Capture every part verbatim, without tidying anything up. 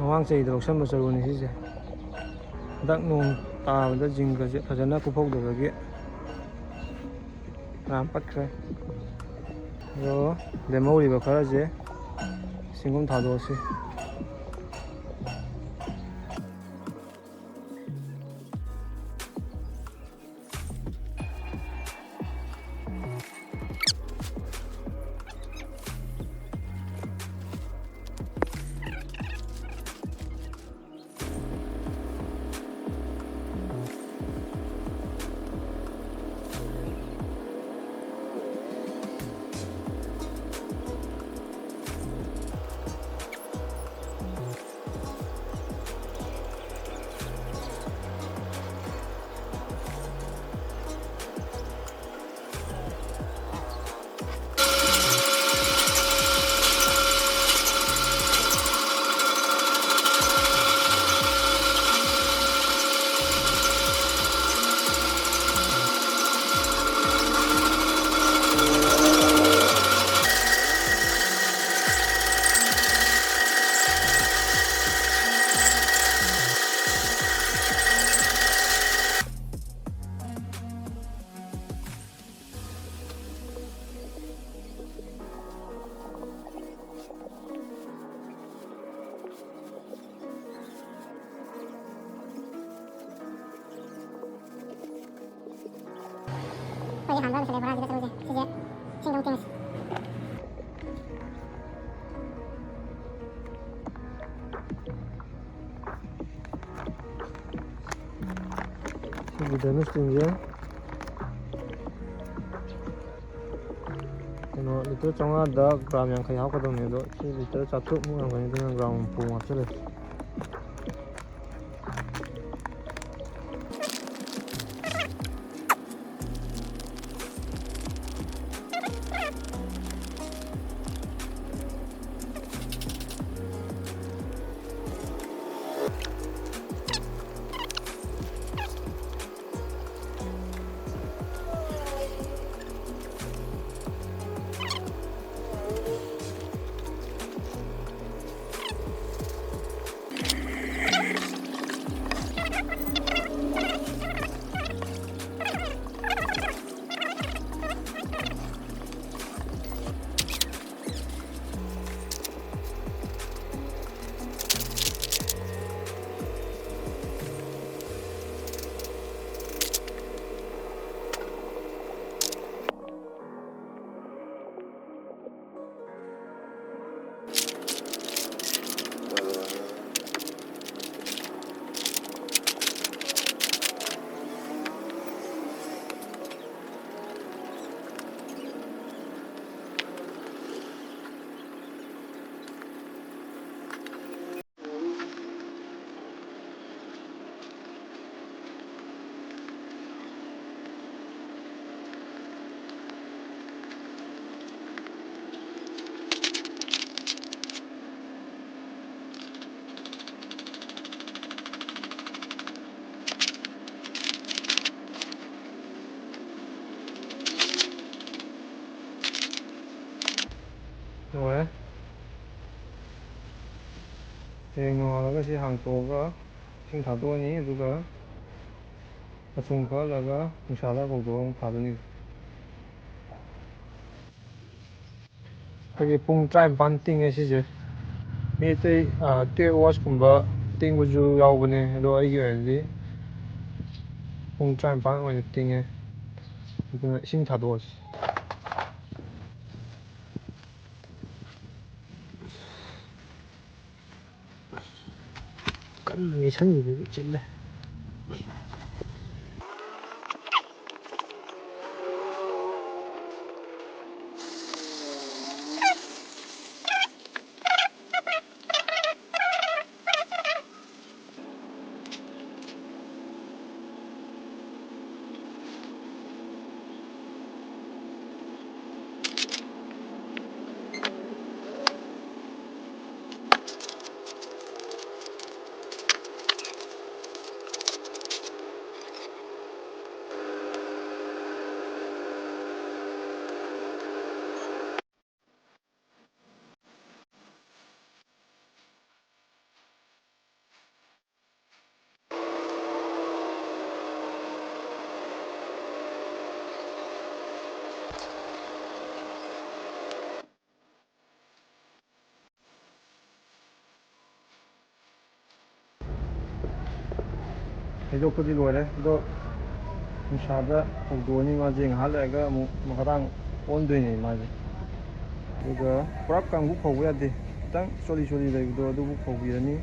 ꯃꯃꯥꯡ ꯆꯍꯤꯗ ꯂꯧꯁꯟꯕ ꯆꯔꯨꯅꯤ ꯁꯤꯁꯦ꯫ ꯍꯟꯗꯛ ꯅꯣꯡ ꯇꯥꯕꯗ ꯖꯤꯡꯒꯁꯦ ꯐꯖꯅ ꯀꯨꯞꯍꯧꯗꯕꯒꯤ ꯌꯥꯝ ꯄꯠꯈ꯭ꯔꯦ꯫ ꯑꯗꯣ ꯂꯦꯝꯍꯧꯔꯤꯕ ꯈꯔꯁꯦ ꯁꯤꯡꯒꯨꯝ ꯊꯥꯗꯣꯛꯑꯁꯤ꯫ ꯑꯩꯈꯣꯏꯒꯤ ꯍꯥꯟꯕ ꯂꯣꯏꯁꯤꯜꯂꯦ ꯕꯣꯔꯥꯁꯤꯗ ꯆꯔꯨꯁꯦ꯫ ꯁꯤꯁꯦ ꯏꯁꯤꯡꯗ ꯑꯃꯨꯛ ꯇꯤꯡꯉꯁꯤ꯫ ꯁꯤꯒꯤ ꯙꯅꯨꯁ ꯇꯤꯡꯁꯦ ꯀꯩꯅꯣ, ꯂꯤꯇꯔ ꯆꯥꯝꯃꯉꯥꯗ ꯒ꯭ꯔꯥꯝ ꯌꯥꯡꯈꯩ ꯍꯥꯞꯀꯗꯕꯅꯦ, ꯑꯗꯣ ꯁꯤ ꯂꯤꯇꯔ ꯆꯥꯇ꯭ꯔꯨꯛꯃꯨꯛ ꯌꯥꯝꯒꯅꯤ, ꯑꯗꯨꯅ ꯒ꯭ꯔꯥꯝ ꯍꯨꯝꯐꯨ ꯍꯥꯞꯆꯜꯂꯁꯤ꯫ ꯍꯌꯦꯡ ꯅꯣꯡꯉꯥꯜꯂꯒ ꯁꯤ ꯍꯥꯡꯇꯣꯛꯑꯒ ꯏꯁꯤꯡ ꯊꯥꯗꯣꯛꯑꯅꯤ, ꯑꯗꯨꯒ ꯃꯆꯨꯝ ꯀꯛꯍꯜꯂꯒ ꯅꯨꯡꯁꯥꯗ ꯐꯧꯗꯣꯛꯑꯒ ꯑꯃꯨꯛ ꯊꯥꯗꯣꯏꯅꯤ꯫ ꯑꯩꯈꯣꯏꯒꯤ ꯄꯨꯡ ꯇꯔꯥꯅꯤꯄꯥꯟ ꯇꯤꯡꯉꯦ ꯁꯤꯁꯦ꯫ ꯃꯤ ꯑꯇꯩ, ꯑ, twelve hours ꯀꯨꯝꯕ ꯇꯤꯡꯕꯁꯨ ꯌꯥꯎꯕꯅꯦ, ꯑꯗꯣ ꯑꯩꯒꯤ ꯑꯣꯏꯅꯗꯤ ꯄꯨꯡ ꯇꯔꯥꯅꯤꯄꯥꯟ ꯑꯣꯏꯅ ꯇꯤꯡꯉꯦ꯫ ꯑꯗꯨꯅ ꯏꯁꯤꯡ ꯊꯥꯗꯣꯛꯑꯁꯤ꯫ ꯀꯟꯅ ꯌꯩꯁꯟꯈꯤꯕꯗꯤ ꯆꯤꯜꯂꯦ꯫ ꯍꯩꯗꯣꯛꯄꯗꯤ ꯂꯣꯏꯔꯦ, ꯑꯗꯣ ꯅꯨꯡꯁꯥꯗ ꯐꯧꯗꯣꯛꯑꯅꯤ꯫ ꯃꯥꯁꯦ ꯉꯥꯏꯍꯥꯛ ꯂꯩꯔꯒ ꯑꯃꯨꯛ ꯃꯈꯥꯇꯥꯡ ꯑꯣꯟꯗꯣꯏꯅꯦ ꯃꯥꯁꯦ꯫ ꯑꯗꯨꯒ ꯄꯨꯔꯥ ꯀꯪꯕꯨ ꯐꯧꯕ ꯌꯥꯗꯦ, ꯈꯤꯇꯪ ꯆꯣꯠꯂꯤ ꯆꯣꯠꯂꯤ ꯂꯩꯕꯗꯣ ꯑꯗꯨꯕꯨ ꯐꯧꯕꯤꯔꯅꯤ꯫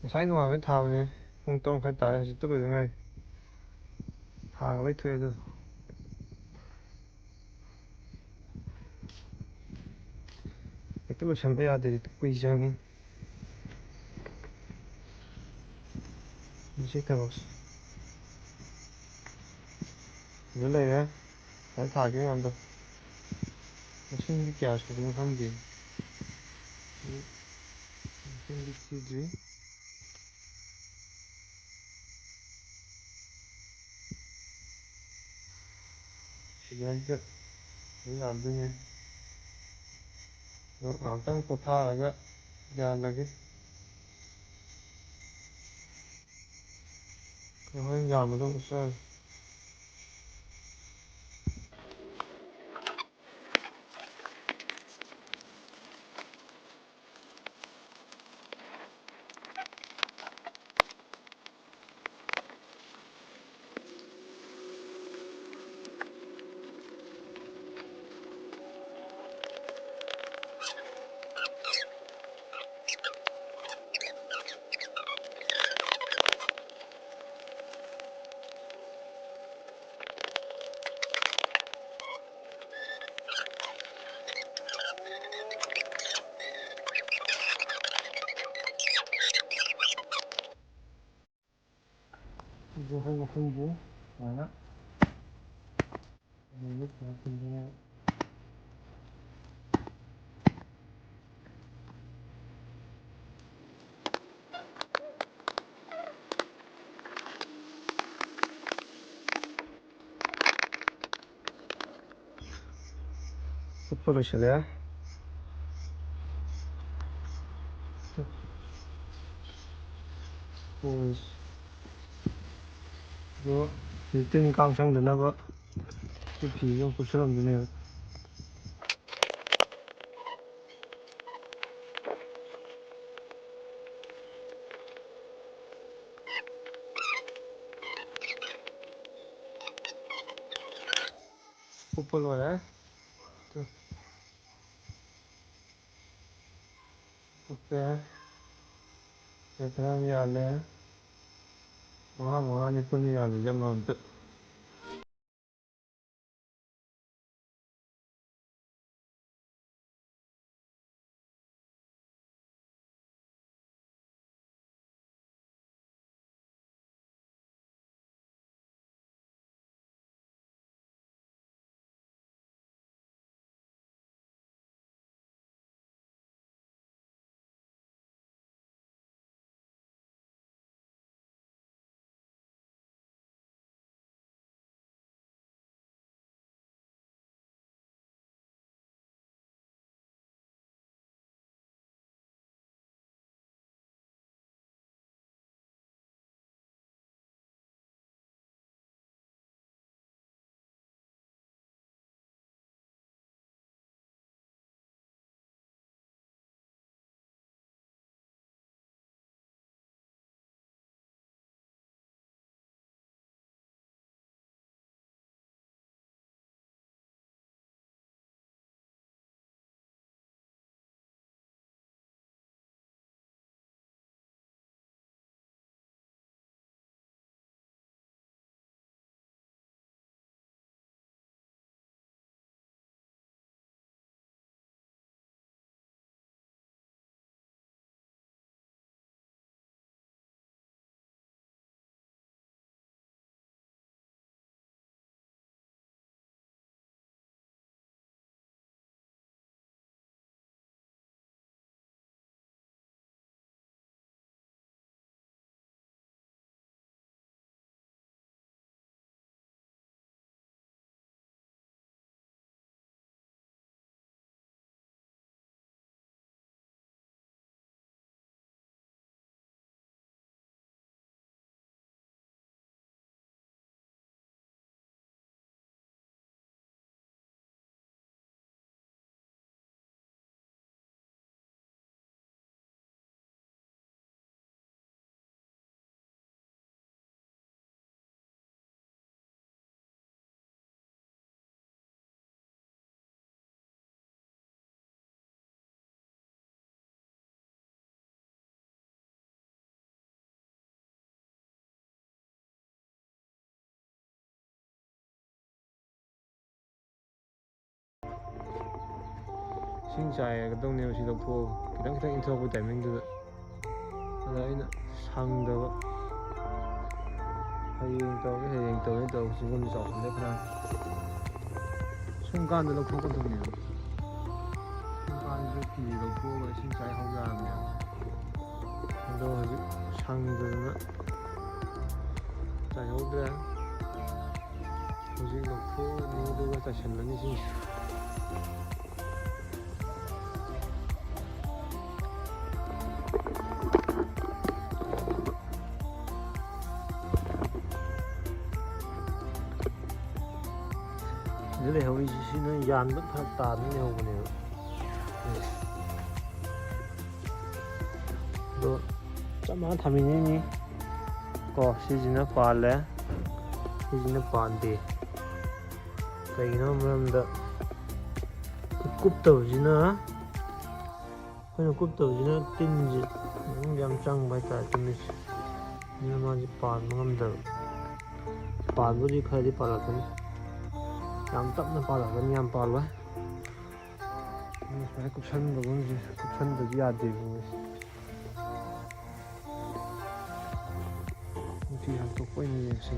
ꯉꯁꯥꯏ ꯅꯣꯡꯉꯥꯟꯕꯗꯩ ꯊꯥꯕꯅꯦ꯫ ꯄꯨꯡ ꯇꯔꯨꯛ ꯃꯈꯥꯏ ꯇꯥꯔꯦ, ꯍꯧꯖꯤꯛꯇ ꯂꯣꯏꯗ ꯉꯥꯏꯔꯤ꯫ ꯊꯥꯒ ꯂꯣꯏ ꯊꯣꯛꯑꯦ ꯑꯗꯨ꯫ ꯍꯦꯛꯇ ꯂꯣꯏꯁꯟꯕ ꯌꯥꯗꯦ, ꯀꯨꯏ ꯆꯪꯉꯤ꯫ ꯃꯁꯤ ꯊꯕꯛꯁꯦ꯫ ꯁꯤꯗ ꯂꯩꯔꯦ꯫ ꯉꯁꯥꯏ ꯊꯥꯈꯤꯕ ꯃꯌꯥꯝꯗꯣ꯫ ꯃꯁꯤꯡꯗꯤ ꯀꯌꯥ ꯁꯨꯕꯅꯣ ꯈꯪꯗꯦ꯫ ꯃꯁꯤꯡꯗꯤ ꯊꯤꯗ꯭ꯔꯤ꯫ ꯁꯤꯗꯩꯗ ꯌꯥꯗꯣꯏꯅꯦ꯫ ꯑꯗꯣ ꯉꯥꯏꯍꯥꯛꯇꯪ ꯄꯣꯊꯥꯔꯒ ꯌꯥꯜꯂꯒꯦ꯫ ꯍꯣꯔꯦꯟ ꯌꯥꯝꯕꯗꯣ ꯑꯃꯨꯛ ꯆꯠꯂꯁꯤ꯫ ꯁꯤꯁꯨ ꯑꯩꯈꯣꯏ ꯃꯐꯝꯁꯦ ꯁꯨꯃꯥꯏꯅ꯫ ꯀꯨꯞꯄ ꯂꯣꯏꯁꯤꯜꯂꯦ꯫ ꯎꯝ꯫ ꯑꯗꯣ ꯇꯤꯟ ꯀꯥꯡ ꯆꯪꯗꯅꯕ ꯁꯤ ꯐꯤꯁꯦ ꯑꯃꯨꯛ ꯀꯨꯞꯁꯜꯂꯝꯗꯣꯏꯅꯦꯕ꯫ ꯀꯨꯞꯄ ꯂꯣꯏꯔꯦ꯫ ꯇꯨ꯫ ꯀꯨꯞꯄꯦ꯫ ꯈꯔ ꯌꯥꯜꯂꯦ꯫ ꯃꯉꯥ ꯃꯉꯥꯅꯤ ꯄꯨꯟꯅ ꯌꯥꯜꯂꯤꯁꯦ ꯑꯃꯃꯝꯇ꯫ ꯏꯁꯤꯡ ꯆꯥꯏꯒꯗꯧꯅꯦꯕ ꯁꯤ ꯂꯧꯊꯣꯛꯑꯒ, ꯈꯤꯇꯪ ꯈꯤꯇꯪ ꯏꯟꯊꯣꯛꯄ timing ꯗꯨꯗ꯫ ꯑꯗ ꯑꯩꯅ ꯁꯪꯗꯕ, ꯍꯌꯦꯡ ꯇꯧꯔꯒꯦ, ꯍꯌꯦꯡ ꯇꯧꯔꯒꯦ ꯇꯧꯔꯒ ꯆꯤꯡꯒꯣꯟꯁꯦ ꯆꯥꯎꯁꯜꯂꯦ ꯈꯔ꯫ ꯁꯨꯝ ꯀꯥꯟꯗ ꯂꯧꯊꯣꯛꯀꯗꯧꯅꯦꯕ꯫ ꯁꯨꯝ ꯀꯥꯟꯗ ꯐꯤ ꯂꯧꯊꯣꯛꯑꯒ ꯏꯁꯤꯡ ꯆꯥꯏꯍꯧ ꯌꯥꯔꯕꯅꯦꯕ꯫ ꯑꯗꯣ ꯍꯧꯖꯤꯛ ꯁꯪꯗꯗꯅ ꯆꯥꯏꯍꯧꯗ꯭ꯔꯦ꯫ ꯍꯧꯖꯤꯛ ꯂꯧꯊꯣꯛꯑꯅꯤ, ꯑꯗꯨꯒ ꯆꯥꯏꯁꯤꯜꯂꯅꯤ ꯁꯤꯡꯁꯦ꯫ ꯁꯤꯗ ꯂꯩꯍꯧꯔꯤꯁꯤꯅ ꯌꯥꯟꯕ ꯐꯔꯛ ꯇꯥꯗꯅ ꯂꯩꯍꯧꯕꯅꯦꯕ꯫ ꯑꯗꯣ ꯆꯞ ꯃꯥꯟꯅ ꯊꯝꯃꯤꯟꯅꯩꯅꯤ꯫ ꯀꯣ, ꯁꯤꯁꯤꯅ ꯄꯥꯜꯂꯦ, ꯁꯤꯁꯤꯅ ꯄꯥꯟꯗꯦ꯫ ꯀꯩꯒꯤꯅꯣ ꯃꯔꯝꯗ, ꯀꯨꯞꯇꯕꯁꯤꯅ, ꯑꯩꯈꯣꯏꯅ ꯀꯨꯞꯇꯕꯁꯤꯅ ꯇꯤꯟꯁꯦ ꯑꯗꯨꯝ ꯌꯥꯝ ꯆꯪꯕ ꯍꯥꯏꯇꯥꯔꯦ, ꯇꯤꯟꯁꯦ꯫ ꯑꯗꯨꯅ ꯃꯥꯁꯦ ꯄꯥꯟꯕ ꯉꯝꯗꯕ꯫ ꯄꯥꯟꯕꯨꯗꯤ ꯈꯔꯗꯤ ꯄꯥꯜꯂꯛꯀꯅꯤ, ꯌꯥꯝ ꯇꯞꯅ ꯄꯥꯜꯂꯛꯀꯅꯤ, ꯌꯥꯝ ꯄꯥꯜꯂꯣꯏ꯫ ꯁꯨꯃꯥꯏꯅ ꯀꯨꯞꯁꯟꯕꯒꯨꯝꯁꯦ, ꯀꯨꯞꯁꯟꯕꯗꯤ ꯌꯥꯗꯦꯕ ꯃꯣꯏꯁꯦ꯫ ꯅꯨꯄꯤ ꯍꯥꯡꯇꯣꯛꯄ ꯑꯣꯏꯅ ꯌꯦꯡꯁꯤ꯫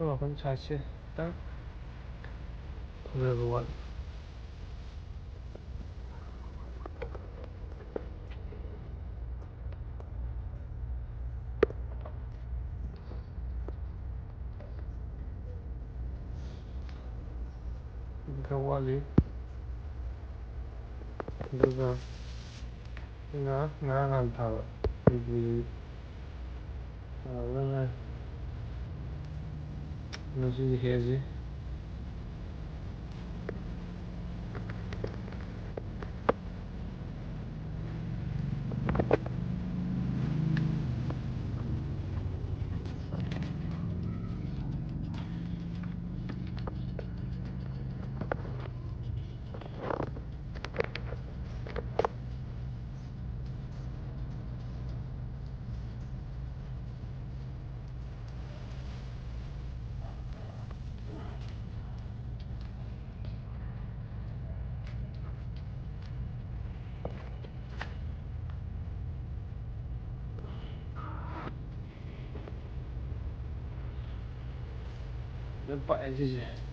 ꯋꯥꯈꯜ ꯁꯥꯏꯖꯁꯦ ꯈꯤꯇꯪ ꯐꯖꯕ ꯋꯥꯠꯂꯤ꯫ ꯈꯔ ꯋꯥꯠꯂꯤ꯫ ꯑꯗꯨꯒ ꯉꯥ ꯉꯔꯥꯡ ꯅꯍꯥꯟ ꯊꯥꯕ ꯑꯩꯈꯣꯏꯒꯤ, ꯑ, ꯉꯥ ꯉꯁꯤꯗꯤ ꯍꯦꯛꯑꯁꯤ꯫ ꯂꯣꯏ ꯄꯥꯛꯑꯦ ꯁꯤꯁꯦ꯫